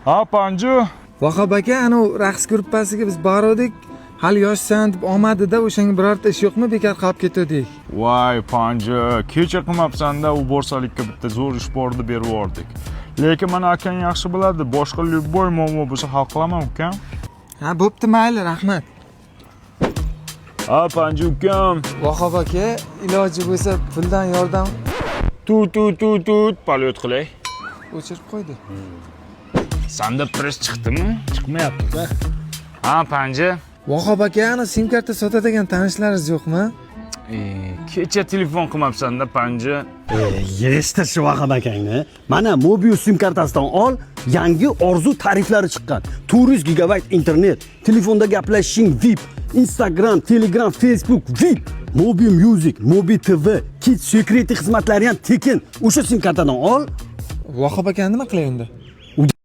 Ha, Panju. Vahob aka, anavi raqs gruppasiga biz bordik, hali yoshsan deb olmadida. O'shanga birorta ish yo'qmi? Bekor qolib ketuvdik. Voy, Panju, kecha qilmabsan-da, u borsalikka bitta zo'r ish bordi, berib yubordik. Lekin mana akang yaxshi biladi, boshqa любой muammo bo'lsa, hal qilaman, ukam. Ha, bo'pti, mayli, rahmat. Ha, Panju ukam. Vahob aka, iloji bo'lsa, puldan yordam. Tut tut tut tut, полёт qilay. O'chirib qo'ydi. Sanda press chiqdimi? Chiqmayapti-da. Ha, Panja. Vahob aka, ana sim karta sotadigan tanishlaringiz yo'qmi? E, kecha telefon qilmabsan-da, Panja. E, yig'ishtir shu Vahob akangni. Mana, Mobius sim kartasidan ol, yangi Orzu tariflari chiqqan. 400 gigabayt internet, telefonda gaplashishing VIP, Instagram, Telegram, Facebook VIP, Mobi Music, Mobi TV, Kids Security xizmatlari ham tekin. O'sha sim kartadan ol. Vahob aka, nima qilay unda?